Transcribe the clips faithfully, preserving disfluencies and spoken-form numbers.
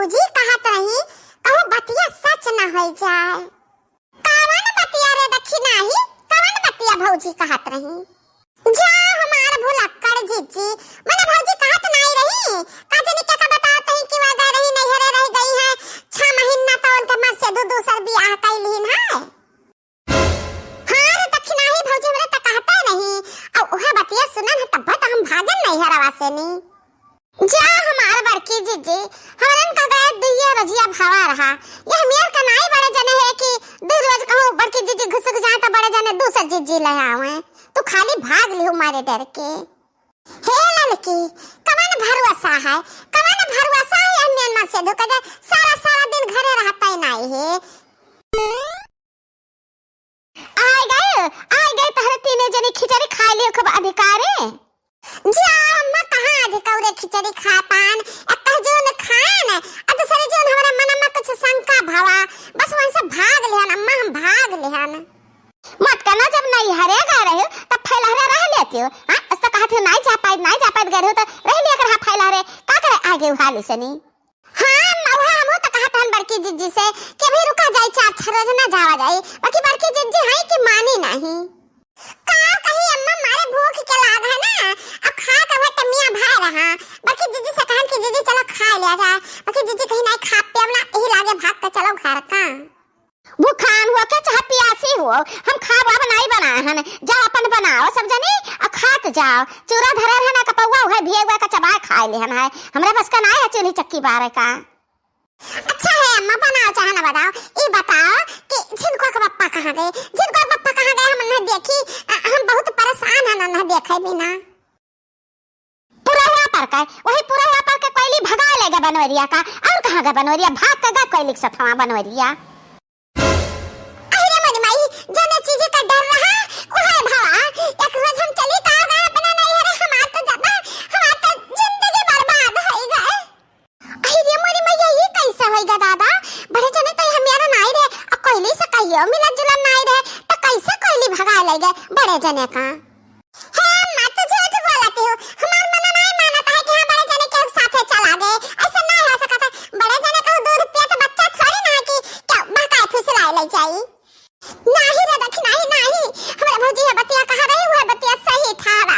भौजी कहत रही, कहूँ बतिया सच न होइ जाए। कवन बतिया रे दखिनाही, कवन बतिया भौजी कहत रही? जा हमार भुलक्कड़ जिज्जी, मने भौजी कहत नाई रही, का जानी के का बतावत रही कि वह गए रही नैहरे रह गई है छह महीना, तो उनके मर से दू दूसर बियाह कइ लिहिन है। हाँ रे दखिनाही भौजी, हमरे त कहते नहीं। अब उहे बतिया सुनन है तब तो हम भागन नैहरवा से नी। जा हमार बड़की जिज्जी, हमरन का गए दुइये रोजिया भवा रहा। यह मेर का नाई बड़े जने है कि दू रोज कहूँ बड़की जिज्जी घुसुक जाए तो बड़े जने दूसर जिज्जी ले आवे। तू खाली भाग लिहू मारे डर के। हे ललकी, कवन भरोसा है, कवन भरोसा है यह मेर से धोखा दे, सारा सारा दिन घरे रहता ही नाई है। आइ गए, आइ गए तहरे तीने जनी खिचड़ी खाइ लियो खूब अधिकारे। जा अम्मा कहाँ अधिकौरे खिचड़ी खा पान, एक कहजून खान, आ दूसरे जून हमरा मन में कुछ शंका भवा, बस वहीं से भाग लेहन अम्मा, हम भाग लेहन। मत कहना, जब नैहरे गए रहे तब फैलहरे रह लेती हो, हाँ? ऐसा कहत हो नाई जा पाई, नाई जा पाई गए रहे तो रह लिया कर, हाँ, फैलहरे का करे आगे उहाली से नी। हाँ, मउहा हमहू त कहत हन बड़की जिज्जी से कि अभी रुका जाई, चार छह रोज ना जावा जाई, बाकी बड़की जिज्जी है कि मानी नहीं। का कही अम्मा, मारे भूख के लाग है ना, अब खा के वह टमिया भाई रहा। बड़की जिज्जी से कहन कि जिज्जी चलो खा लिया जाए, बाकी जिज्जी कही नहीं खा पियब ना, यही लागे भाग के चलो घर का। भूखान हो के चाहे पियासी हो, हम खाब अब नाई बनाए हन। जाओ अपन बनाओ सब जनी, आ खात जाओ। चूरा धरे रहन, कपौआ उहे भिए हुए का चबाए खाए लेहन है। हमरा बस का नाई है चूल्ही चक्की बारे का। अच्छा है अम्मा, बनाओ चाहे ना बनाओ, ई बताओ कि झिनकुआ के पप्पा कहाँ गए? झिनकुआ के पप्पा कहाँ गए? हम उन्हें देखी, अ, हम बहुत परेशान हन उन्हें देखे बिना। पुरवा पर का, वही पुरवा पर के कोयली भगा लेगा बनवरिया का, और कहाँ गए बनवरिया? भाग के गए कोयली के सथवा बनवरिया। अरे मोरी माई, जने चीज का डर रहा, उहे भवा। एक रोज हम चली का गए अपने नैहरे, हमार तो ज्यादा, हमार तो जिंदगी बर्बाद होई गए। अरे मोरी मैया, ये कैसे होई गा दादा? बड़े जने तो हम यार नाई रहे, आ कोयली से कहियो मिलन जुलन नाई रहे, तो कैसे कोयली भगा ले गए बड़े जने का? हे अम्मा, तू झूठ बोलत हो। हमार मन नाई मानत है कि हम बड़े जने के साथे चला गए। ऐसा नाई हो सकत है। बड़े जने कहूँ दूध पियत बच्चा थोड़ी ना है कि क्या बहकाए फुसलाए ले जाई। नाही रे दखिनाही, नाही। हमरे भौजी ये बतिया कहा रही, वह बतिया सही था ना।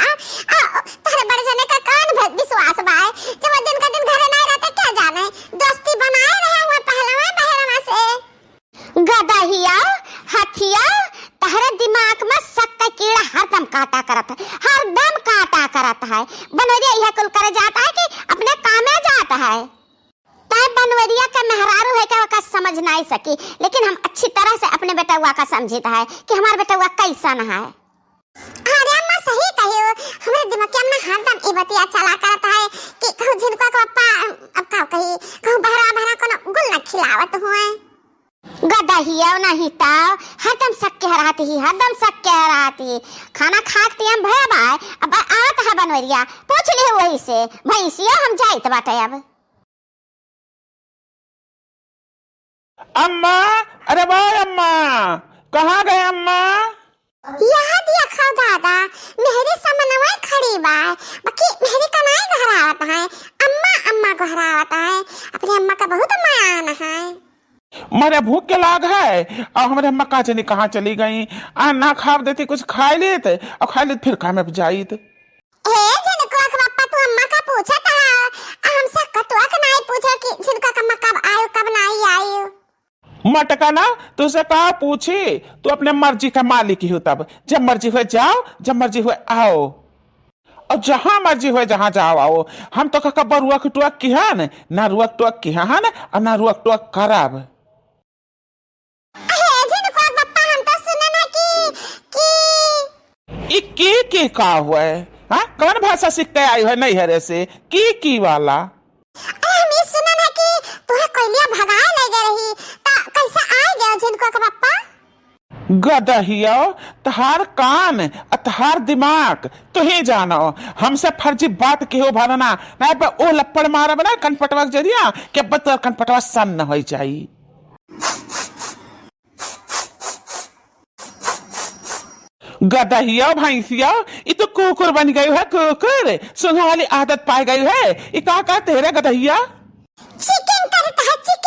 आ, तोहरे बड़े जने का कौन भ-, विश्वास बा? जब वो दिन का दिन घरे नाई रहते, क्या जाने? दोस्ती बनाए रहे हुए पहलवा बहरवा से। गदहिया, हथिया, तहरे दिमाग में शक का कीड़ा हरदम काटा करत है, हरदम काटा करत है। बनोरिया यह कुल करे जाता है कि अपने कामे जाता है। तय बनवरिया के मेहरारू है के ओका समझ नाई सकी, लेकिन हम अच्छी तरह से अपने बेटउआ का समझित है कि हमार बेटउआ कैसन है। अरे अम्मा, सही कहियो, हमरे दिमाग में हरदम ई बतिया चला करत है कि कहूँ झिनकुआ के पप्पा, अब का कही, कहूँ बहरा बहरा कोनो गुल न खिलावत हुए। गदहिया नहीं ताव, हरदम शक के रहत ही, हरदम शक के रहत ही। खाना खा के टियम भय बाय, अब आवत है बनवरिया, पूछ ले वही से, भैंसिया हम जाइत बाटे अब। अम्मा, अरे वाह अम्मा, कहाँ गए अम्मा? यह देखो दादा, मेहरी समनवा खड़ी बा, बाकी मेहरी का नाई गोहरावत है, अम्मा, अम्मा गोहरावत है, अपने अम्मा का बहुत मयान है। मरे भूख के लाग है, और हमरे अम्मा का जानी कहाँ चली गई, आ ना खाब देती कुछ खाई लेत, और खाई लेत फिर काम में जाइत। हे झिनकुआ के पप्पा, तू अम्मा का पूछत हा, आ हमसे कतुआ के नाई पूछे कि झिनकुआ के अम्मा कब आयो, कब नाई आयो। मटका ना, तुझसे का पूछी, तू अपने मर्जी का मालिक ही हो, तब जब मर्जी हुए जाओ, जब मर्जी हुए आओ, और जहाँ मर्जी हुए जहाँ जाओ आओ। हम तो का बरुआ के टुआ किहन, ना रुआ के टुआ किहन, और ना रुआ के टुआ करब। अहे झिनकुआ के पप्पा, हम तो सुनन है कि, कि ई की की का हुआ है? हाँ, कौन भाषा सीख के आई है नैहरे से? की की वाला? अरे हम ई सुनन है कि तुहे कोयलिया भगाए ले गए रही, ता कैसे आए गए झिनकुआ के पप्पा? गदहिया, तहार कान, आ तहार दिमाग, तुही जानो। हमसे फर्जी बात केहू भरना, नहीं पे ओ लप्पड़ मारब ना कनपटवा के जरिया, के बत कनपटवा सन्न होई जाई। गदहिया भैंसिया, ई तो कुकुर बन गई है, कुकुर। सूंघे वाली आदत पाए गई है। ई का का तेरे गदहिया? चिकन करे तो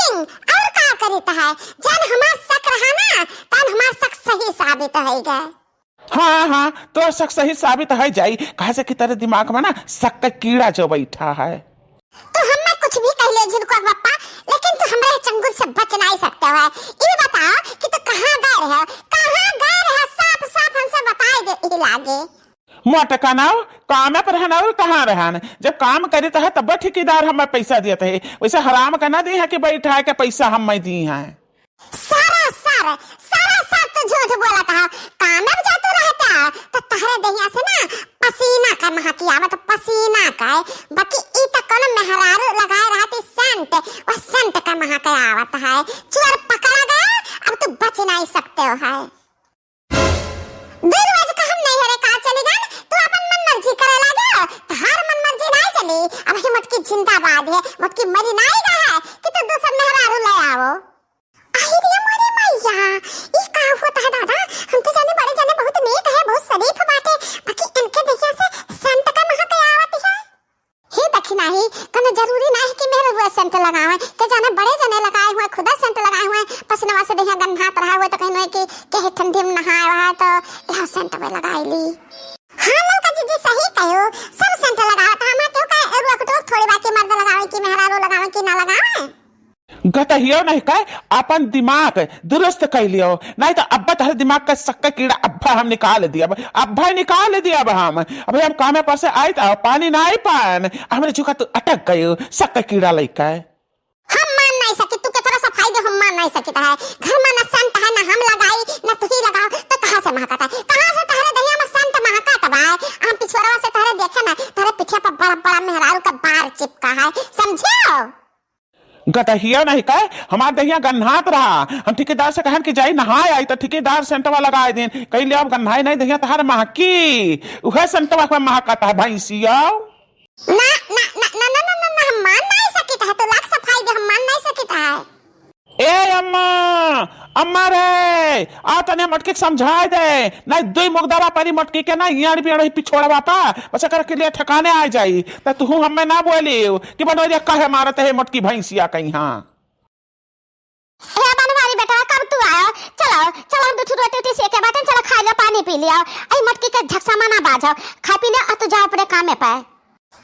हम्म, और का करित है? जन हमार शक रहा ना, तन हमार शक सही साबित होइ गए। हाँ, हाँ, तोर शक सही साबित होइ जाई, काहे से कि तोरे दिमाग में ना शक का कीड़ा जो बैठा है। तू हमें कुछ भी कह ले झिनकुआ बप्पा, लेकिन तू हमरे चंगुल से बच नाहीं सकते हो। ई बताओ कि तू कहाँ गए रहे हो, कहाँ गए रहे हो, साफ साफ हमसे बताए दे, ई लागे। मोटका नाव, कामे पर रहन और कहाँ रहन? जब काम करित है तब ठेकेदार हमें पैसा दियत है, वैसे हराम का ना दी है कि बैठा के पैसा हमें दी है। सरासर, सरासर तू झूठ बोलत है। कामे पर जातू रहता तो तहरे दहिया से ना पसीना का महकी आवत, पसीना का। बाकी ई तो कोनो मेहरारू लगाए रहती सेंट, वह सेंट का महक आवत है। चोर पकड़ा गया, अब तू बच नाहीं सकते हो है। दू रोज का हम नैहरे का चली गन, तू अपन मन मर्जी करे लागे हो, तहार मन मर्जी नाहीं चली। अब ही मोटकी जिंदाबाद है, मोटकी मरी नाहीं गए है कि तू दूसर मेहरारू ले आवो। अहि रे मोरी मैया, ई का होत है दादा? हम तो जाने बड़े जने बहुत नेक है, बहुत शरीफ बाटे, बाकी इनके दहिया से सेंट का महक आवत है। हे दखिनाही, कउनो जरूरी नाहीं है कि मेहररुआ सेंट लगावे, के जाने बड़े जने लगाए हुए, खुदा सेंट लगाए हुए, पसीनवा से देहिया गन्हात रहा हुए तो कहिन हुए कि केहे ठंडी में नहाए हुआ है तो लाओ सेंट में लगाई ली। हाँ ललका जीजी सही कहो, सब सेंट लगावत है, हमें क्यों कहे एगो अकटोक थोड़ी बाकी मर्द लगावे कि मेहरारू लगावे कि ना लगावे। गतहियो नहीं कहे, अपन दिमाग दुरुस्त कइ लियो, नाहीं तो अब्बा तहरे दिमाग का सक्का कीड़ा अब्बा हम निकाल दियब, अब्बा निकाल दियब हम। अबे हम कामे पर से आइत, पानी नाहीं पान, हमरे झुका तू अटक गयो सक्का कीड़ा लइके। हम मान नाहीं सकी, तू केकरा सफाई दे, हम मान नाहीं सकी। तो है घर में ना सेंट है, ना हम लगाई, ना तू ही लगाओ, तो कहाँ से महकत है? कहाँ से तहरे दहिया में सेंट महकत बा? हम पिछुआरवा से तहरे देखे ना, तहरे पिठिया पर बड़ा बड़ा मेहरारू का बार चिपका है, समझियो? गतहिया नहीं कहे, हमार दहिया गन्हात रहा। हम ठेकेदार से कहन कि जाई नहाए आई, तो ठेकेदार सेंटवा लगाए दिन। कहि ले अब गन्हाई नहीं दहिया तहार महकी, उहे सेंटवा के महकत है भैंसिया। ना, ना, हम मान नहीं सकित है, तू लाख सफाई दे, हम मान नहीं सकित है। ए अम्मा, अम्मा रे, आ तने मोटकी के समझाए दे, नहीं दुई मुगदरा परी मोटकी के ना, इयाड़ बियाड़ ही पिछोड़वा पा, बस एकर के लिए ठिकाने आ जाई। त तू हमें ना बोली कि बनोरिया काहे मारत है मोटकी भैंसिया कहीं, हाँ। ए बनवारी बेटवा, कब तू आयो? चलो, चलो, हम दू ठो रोटी उटी सेके बाटे, चलो खा लो, पानी पी लियो। आई मोटकी के झकसा मना बाजो, खा पी ले, आ तू जाओ अपने कामे पे।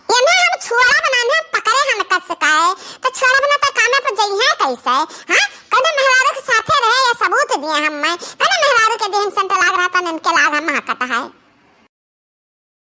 ये ना हम छुआरा बनाने पकड़े हम कस का है, तो छुआरा बना तो कामे पर जइहे कैसे? हाँ, कने मेहरारू के साथे रहे, ये सबूत दिए हम मैं, कने मेहरारू के देह में सेंट लाग रहा था, इनके लाग हम महकत है।